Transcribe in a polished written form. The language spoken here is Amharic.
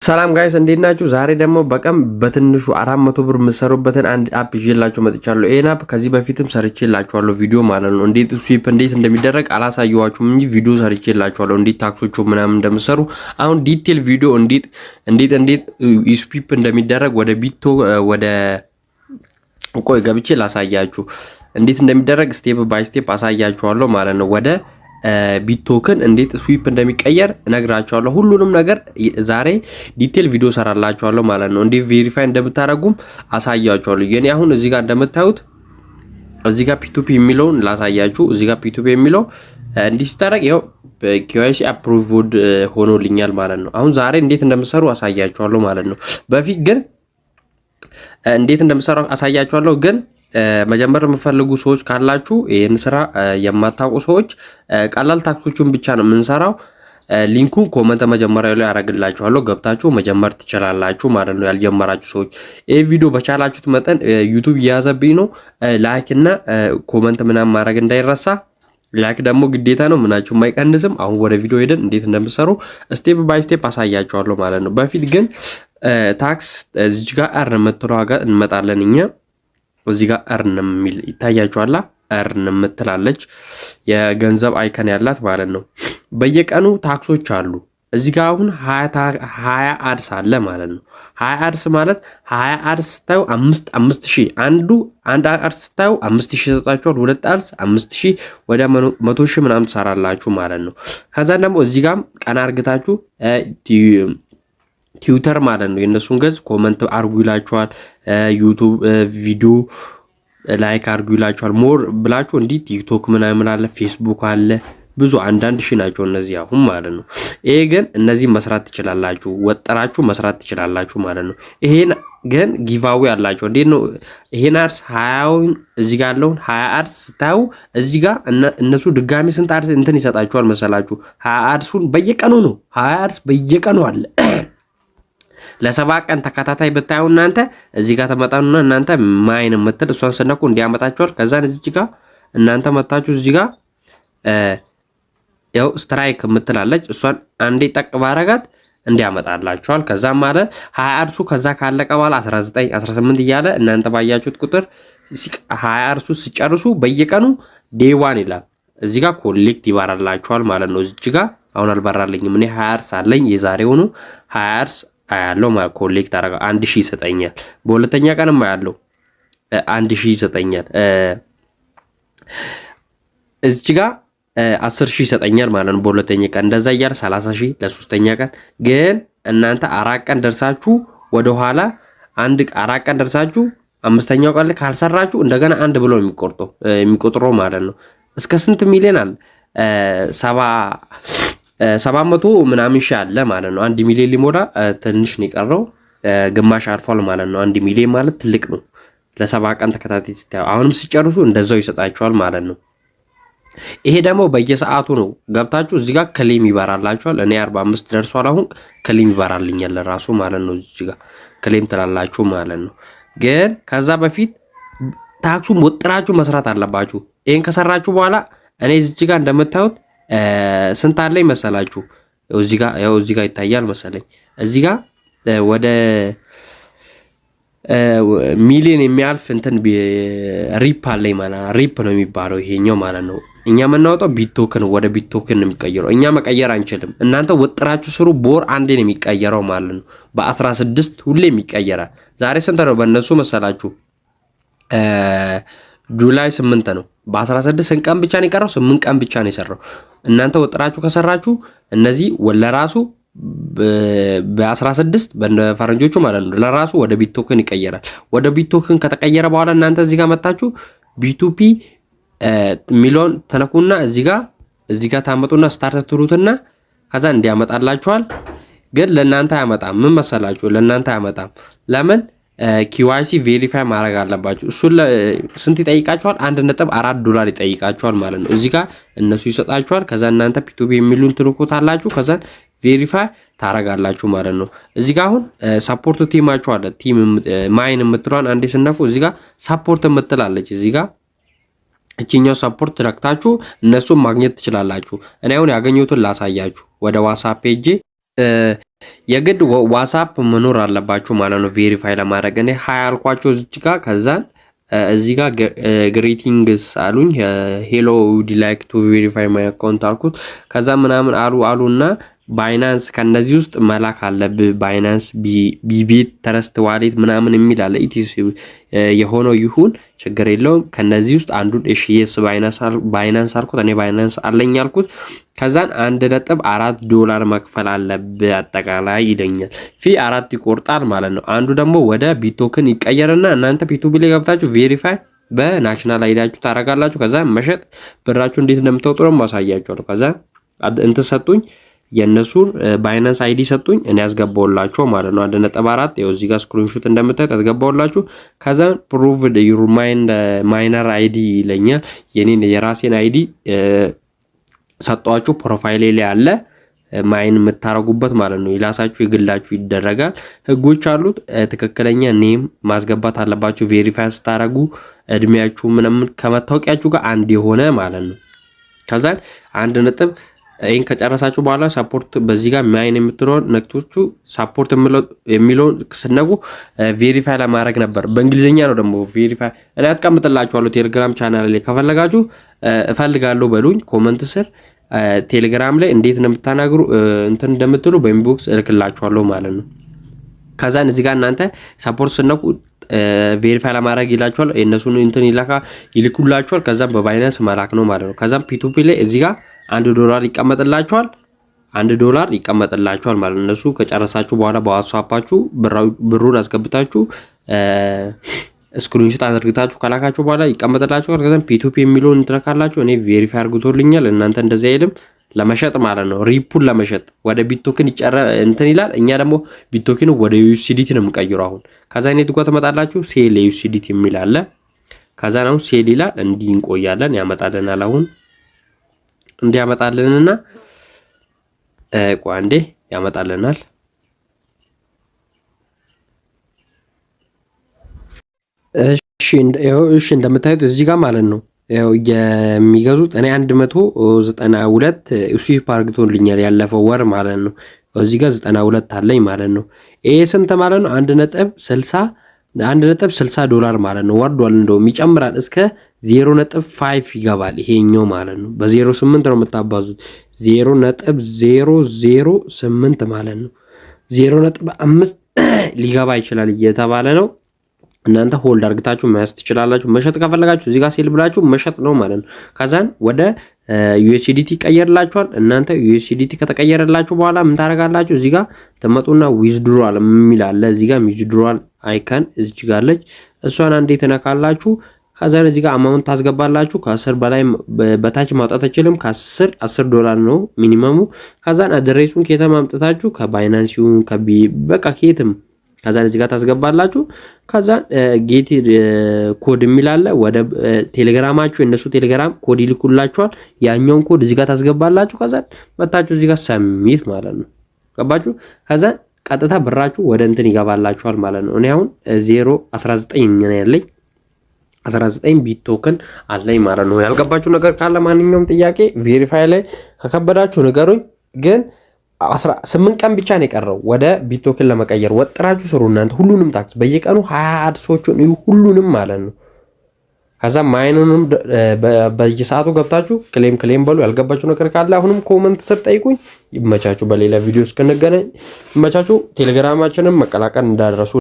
ሰላም guys፣ እንዴት ናችሁ? ዛሬ ደግሞ በቀን በትንሹ 400 ብር የምትሰሩበትን አንድ app ይዤላችሁ መጥቻለሁ። ይሄን app ከዚህ በፊትም ሰርቼላችኋለሁ ቪዲዮ ማለት ነው። እንዴት swipe እንዴት እንደሚደረግ አላሳየኋችሁም እንጂ ቪዲዮ ሰርቼላችኋለሁ፣ እንዴት task ኦቹ ምናምን እንደምሰሩ። አሁን detail ቪዲዮ እንዴት swipe እንደሚደረግ ወደ ቢቶ ወደ ቆይ ገብቼ ላሳያችሁ፣ እንዴት እንደሚደረግ step by step አሳያችኋለሁ ማለት ነው። ወደ ቢቶክን እንዴት swipe እንደሚቀየር እነግራችኋለሁ። ሁሉንም ነገር ዛሬ detail ቪዲዮ ሰራላችኋለሁ ማለት ነው። እንዴት verify እንደምታደርጉም አሳያችኋለሁ። የኔ አሁን እዚህ ጋር እንደምታዩት እዚህ ጋር P2P የሚለውን ላሳያችሁ። እዚህ ጋር P2P የሚለው እንዲህ ሲታረቅ ይኸው KYC approved ሆኖልኛል ማለት ነው። አሁን ዛሬ እንዴት እንደምሰሩ አሳያችኋለሁ ማለት ነው። በፊት ግን እንዴት እንደምሰሩ አሳያችኋለሁ፣ ግን መጀመር የምፈልጉ ሰዎች ካላችሁ፣ ይህን ስራ የማታውቁ ሰዎች፣ ቀላል task ኦቹን ብቻ ነው የምንሰራው። Link ኡን comment መጀመሪያ ላይ ያደርግላችኋለሁ፣ ገብታችሁ መጀመር ትችላላችሁ ማለት ነው። ያልጀመራችሁ ሰዎች ይህ ቪዲዮ በቻላችሁት መጠን፣ YouTube እየያዘብኝ ነው፣ like እና comment ምናምን ማድረግ እንዳይረሳ። Like ደግሞ ግዴታ ነው፣ ምናችሁም አይቀንስም። አሁን ወደ ቪዲዮ ሄደን እንዴት እንደምሰሩ step by step አሳያችኋለሁ ማለት ነው። በፊት ግን task እዚች ጋር earn የምትለዋ ጋር እንመጣለን እኛ። እዚህ ጋር earn የሚል ይታያችኋላ። Earn የምትላለች የገንዘብ icon ያላት ማለት ነው። በየቀኑ task ኦች አሉ። እዚህ ጋር አሁን 20 ads አለ ማለት ነው። 20 ads ማለት 20 ads ስታዩ አምስት አምስት ሺህ፣ አንዱ አንድ ads ስታዩ 5,000 ይሰጣችኋል። ሁለት ads 5,000፣ ወደ 100,000 ምናምን ትሰራላችሁ ማለት ነው። ከዛ ደግሞ እዚህ ጋርም ቀና አርግታችሁ ትዊተር ማለት ነው፣ የእነሱን ገጽ comment አርጉ ይላችኋል። YouTube ቪዲዮ like አርጉ ይላችኋል። More ብላችሁ እንዲህ TikTok ምናምን አለ፣ ፌስቡክ አለ፣ ብዙ አንዳንድ ሺህ ናቸው እነዚህ አሁን ማለት ነው። ይሄ ግን እነዚህ መስራት ትችላላችሁ፣ ወጠራችሁ መስራት ትችላላችሁ ማለት ነው። ይሄን ግን giveaway አላቸው። እንዴት ነው? ይሄን ads 20ውን እዚህ ጋር ያለውን 20 ads ስታዩ እዚህ ጋር እነሱ ድጋሚ ስንት ads እንትን ይሰጣችኋል መሰላችሁ? 20 ads ኡን በየቀኑ ነው። 20 ads በየቀኑ አለ። ለ7 ቀን ተከታታይ ብታዩ እናንተ እዚህ ጋር ተመጣኑና እናንተ mine የምትል እሷን ስነኩ እንዲያመጣችኋል። ከዛን እዚህ ጋር እናንተ መታችሁ እዚህ ጋር ያው streak የምትላለች፣ እሷን አንዴ ጠቅ ባረጋት እንዲያመጣላችኋል። ከዛም ማለት 20 ads ኡ ከዛ ካለቀ በኋላ 19፣ 18 እያለ እናንተ ባያችሁት ቁጥር 20 ads ኡ ሲጨርሱ በየቀኑ day one ይላል። እዚህ ጋር collect ይባራላችኋል ማለት ነው። እዚህ ጋር አሁን አልበራልኝም። እኔ 20 ads አለኝ፣ የዛሬውኑ 20 ads አያለው ማለት collect አረጋ 1,000 ይሰጠኛል። በሁለተኛ ቀንም አያለው፣ 1,000 ይሰጠኛል። እዚህ ጋር 10,000 ይሰጠኛል ማለት ነው። በሁለተኛ ቀን እንደዛ እያለ 30,000 ለሶስተኛ ቀን። ግን እናንተ 4 ቀን ደርሳችሁ ወደኋላ አንድ 4 ቀን ደርሳችሁ አምስተኛው ቀን ላይ ካልሰራችሁ እንደገና አንድ ብሎ የሚቆርጠው የሚቆጥረው ማለት ነው። እስከ ስንት ሚሊዮን አለ? 700 ምናምን ሺህ አለ ማለት ነው። 1 ሚሊዮን ሊሞላ ትንሽ ነው የቀረው፣ ግማሽ አልፏል ማለት ነው። 1 ሚሊዮን ማለት ትልቅ ነው። ለ7 ቀን ተከታታይ ስታዩ አሁንም ሲጨርሱ እንደዛው ይሰጣችኋል ማለት ነው። ይሄ ደግሞ በየሰዓቱ ነው። ገብታችሁ እዚህ ጋር claim ይበራላችኋል። እኔ 45 ደርሷል። አሁን claim ይበራልኛል ራሱ ማለት ነው። እዚህ ጋር claim ትላላችሁ ማለት ነው። ግን ከዛ በፊት task ኡን ወጥራችሁ መስራት አለባችሁ። ይሄን ከሰራችሁ በኋላ እኔ እዚህ ጋር እንደምታዩት ስንት አለኝ መሰላችሁ? እዚህ ጋር ያው እዚህ ጋር ይታያል መሰለኝ። እዚህ ጋር ወደ ሚሊዮን የሚያልፍ እንትን ሪፕ አለኝ ማለት ነው። ሪፕ ነው የሚባለው ይሄኛው ማለት ነው። እኛ የምናወጣው ቢቶክን ወደ ቢቶክን ነው የሚቀየረው። እኛ መቀየር አንችልም። እናንተ ወጥራችሁ ስሩ። በወር አንዴ ነው የሚቀየረው ማለት ነው። በ16 ሁሌም ይቀየራል። ዛሬ ስንት ነው በእነሱ መሰላችሁ? July 8 ነው። በ16 ስንት ቀን ብቻ ነው የቀረው? 8 ቀን ብቻ ነው የሰራው። እናንተ ወጥራችሁ ከሰራችሁ እነዚህ ለራሱ በ16 በፈረንጆቹ ማለት ነው ለራሱ ወደ ቢቶክን ይቀየራል። ወደ ቢቶክን ከተቀየረ በኋላ እናንተ እዚህ ጋር መጣችሁ P2P የሚለውን ተነኩና እዚህ ጋር ታመጡና start ትሉትና ከዛ እንዲያመጣላችኋል። ግን ለእናንተ አያመጣም። ምን መሰላችሁ? ለእናንተ አያመጣም። ለምን? KYC verify ማድረግ አለባችሁ። እሱን ስንት ይጠይቃችኋል? 1.4 ዶላር ይጠይቃችኋል ማለት ነው። እዚህ ጋር እነሱ ይሰጣችኋል። ከዛ እናንተ P2P የሚሉን ትልኩታላችሁ። ከዛ verify ታረጋላችሁ ማለት ነው። እዚህ ጋር አሁን support team ኣችሁ አለ። Team mine የምትሏን አንዴ ስነኩ እዚህ ጋር support የምትላለች፣ እዚህ ጋር እችኛው support ረክታችሁ እነሱን ማግኘት ትችላላችሁ። እኔ አሁን ያገኘሁትን ላሳያችሁ። ወደ WhatsApp ሄጄ የግድ WhatsApp መኖር አለባችሁ ማለት ነው verify ለማድረግ። እኔ hi አልኳቸው እዚች ጋር። ከዛን እዚህ ጋር greetings አሉኝ። "Hello, would like to verify my account" አልኩት። ከዛ ምናምን አሉ አሉና Binance ከነዚህ ውስጥ መላክ አለብህ። Binance፣ Bybit፣ Trust Wallet ምናምን የሚል አለ። ኢቲስ የሆነው ይሁን ችግር የለውም። ከነዚህ ውስጥ አንዱን እሺ yes Binance አልኩት። እኔ Binance አለኝ አልኩት። ከዛን 1.4 ዶላር መክፈል አለብህ አጠቃላይ ይለኛል። Fee አራት ይቆርጣል ማለት ነው። አንዱ ደግሞ ወደ Bitoken ይቀየርና እናንተ P2P ላይ ገብታችሁ verify በ national ID ያችሁ ታደርጋላችሁ። ከዛ መሸጥ ብራችሁ እንዴት እንደምታወጡ ደግሞ አሳያችኋለሁ። ከዛ እንትን ሰጡኝ፣ የእነሱን Binance ID ሰጡኝ። እኔ ያስገባውላቸው ማለት ነው። 1.4 ይኸው እዚህ ጋር screenshot እንደምታዩት ያስገባውላችሁ። ከዛ "Prove your miner ID" ይለኛል። የኔን የራሴን ID ሰጧችሁ። Profile ኤ ላይ አለ mine የምታረጉበት ማለት ነው። የራሳችሁ የግላችሁ ይደረጋል። ህጎች አሉት። ትክክለኛ name ማስገባት አለባችሁ። Verify ስታረጉ እድሜያችሁ ምናምን ከመታወቂያችሁ ጋር አንድ የሆነ ማለት ነው። ከዛን አንድ ነጥብ ይህን ከጨረሳችሁ በኋላ support በዚህ ጋር mine የምትለውን ነክቶቹ support የሚለውን ስነጉ verify ለማድረግ ነበር። በእንግሊዝኛ ነው ደግሞ verify። እኔ ያስቀምጥላችኋለሁ Telegram channel ላይ፣ ከፈለጋችሁ እፈልጋለሁ በሉኝ comment ስር። ቴሌግራም ላይ እንዴት እንደምታናግሩ እንትን እንደምትሉ በ inbox እልክላችኋለሁ ማለት ነው። ከዛን እዚህ ጋር እናንተ support ስነኩ verify ለማድረግ ይላችኋል። የእነሱን እንትን ይላካ ይልኩላችኋል። ከዛም በ Binance መላክ ነው ማለት ነው። ከዛም P2P ላይ እዚህ ጋር 1 ዶላር ይቀመጥላችኋል። 1 ዶላር ይቀመጥላችኋል ማለት ነው። እነሱ ከጨረሳችሁ በኋላ በ WhatsApp ኣችሁ ብሩን አስገብታችሁ screenshot አድርግታችሁ ከላካችሁ በኋላ ይቀመጥላችኋል። ከዛም P2P የሚለውን እንትነካላችሁ። እኔ verify አድርግቶልኛል። እናንተ እንደዚህ አይልም። ለመሸጥ ማለት ነው። Ripple ለመሸጥ ወደ Bitoken ይጨረ እንትን ይላል። እኛ ደግሞ Bitoken ወደ USDT ነው የምንቀይረው አሁን። ከዛ እኔ ጋር ትመጣላችሁ። Sell USDT የሚል አለ። ከዛ ነው sell ይላል። እንዲህ እንቆያለን። ያመጣልናል። አሁን እንዲህ ያመጣልንና ቆይ አንዴ ያመጣልናል። እሺ እንደምታዩት እዚህ ጋር ማለት ነው ያው የሚገዙት እኔ 192 sweep አርግቶልኛል ያለፈው ወር ማለት ነው። እዚህ ጋር 92 አለኝ ማለት ነው። ይሄ ስንት ማለት ነው? 1.60 1.60 ዶላር ማለት ነው። ወርዷል፣ እንደውም ይጨምራል፣ እስከ 0.5 ይገባል ይሄኛው ማለት ነው። በ0.8 ነው የምታባዙት፣ 0.008 ማለት ነው። 0.5 ሊገባ ይችላል እየተባለ ነው። እናንተ hold አርግታችሁ መያዝ ትችላላችሁ። መሸጥ ከፈለጋችሁ እዚህ ጋር sell ብላችሁ መሸጥ ነው ማለት ነው። ከዛን ወደ USDT ይቀየርላችኋል። እናንተ USDT ከተቀየረላችሁ በኋላ ምን ታደርጋላችሁ? እዚህ ጋር ትመጡና withdrawal የሚል አለ። እዚህ ጋር withdrawal icon እዚች ጋር አለች። እሷን አንዴ ትነካላችሁ። ከዛን እዚህ ጋር amount ታስገባላችሁ። ከ10 በላይ በታች ማውጣት አይችልም። ከ10 10 ዶላር ነው minimum ኡ። ከዛን address ኡን ከየትም አምጥታችሁ ከ Binance ይሁን ከቢ በቃ ከየትም ከዛን እዚህ ጋር ታስገባላችሁ። ከዛ get code የሚል አለ። ወደ ቴሌግራማችሁ የእነሱ Telegram code ይልኩላችኋል። ያኛውን ኮድ እዚህ ጋር ታስገባላችሁ። ከዛ መታችሁ እዚህ ጋር submit ማለት ነው። ገባችሁ? ከዛ ቀጥታ ብራችሁ ወደ እንትን ይገባላችኋል ማለት ነው። እኔ አሁን 0.19 ነው ያለኝ፣ 19 Bitoken አለኝ ማለት ነው። ያልገባችሁ ነገር ካለ ማንኛውም ጥያቄ verify ላይ ከከበዳችሁ ንገሩኝ። ግን 8 ቀን ብቻ ነው የቀረው ወደ Bitoken ለመቀየር። ወጥራችሁ ስሩ እናንተ ሁሉንም task፣ በየቀኑ 20 ads ኦቹን እዩ ሁሉንም ማለት ነው። ከዛ mine ኑንም በየሰዓቱ ገብታችሁ claim claim በሉ። ያልገባችሁ ነገር ካለ አሁንም comment ስር ጠይቁኝ። ይመቻችሁ። በሌላ ቪዲዮ እስክንገናኝ ይመቻችሁ። ቴሌግራማችንን መቀላቀል እንዳትረሱ።